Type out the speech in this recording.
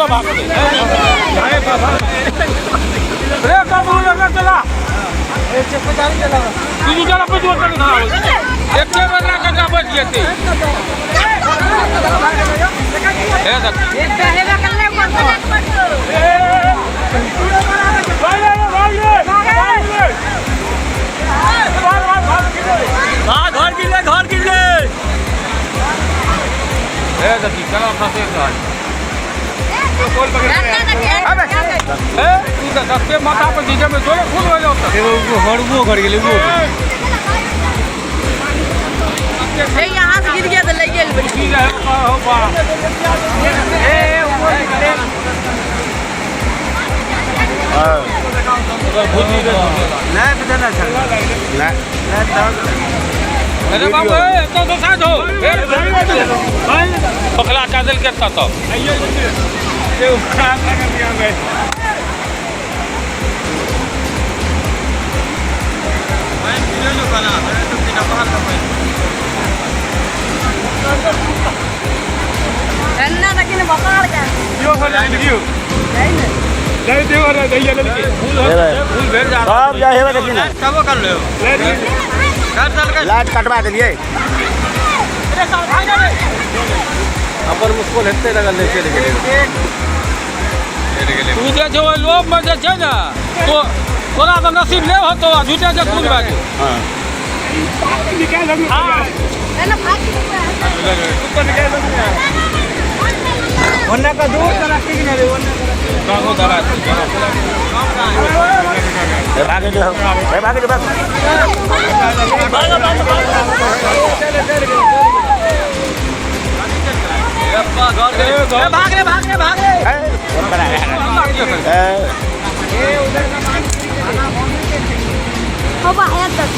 ना भागते रे बाबू लगा चला तू चला पे जोर ना एक के बदला कटा बच जेते हे देख घर गिरले घर गिरले हे देखी केना खसैत रहल हे तू तऽ सस्ते माथा पर डीजे में जोरे खून हो जाओ एगो घर उहो घर गेलै उहो यहाँ से गिर गया तो ले गेल बड़ी की रहे हो बा नहीं पता ना चल नहीं अरे बाबू ए तो तो साथ हो पकड़ा का दिल के तो एन्ना देखी ने बकार के फूल भेल जा सब जा हेबे देखी ना कबो कर ले कर चल के लाइट कटवा देलियै अपन मुस्कुल हेतै लगल ले चलि गेलै तू जे छै ओहि लोभ में जे छै ने तो तोरा तऽ नसीब नहि होतो आ झूठे जे खून भए गेल हाँ एन्ना भाग ओन्ने का दूर का रखी कि नहीं रे ओन्ने कागो धरा ए भागे जो ए भागे जो बस भाग रे भाग रे भाग रे ए बना ए हो बा है तक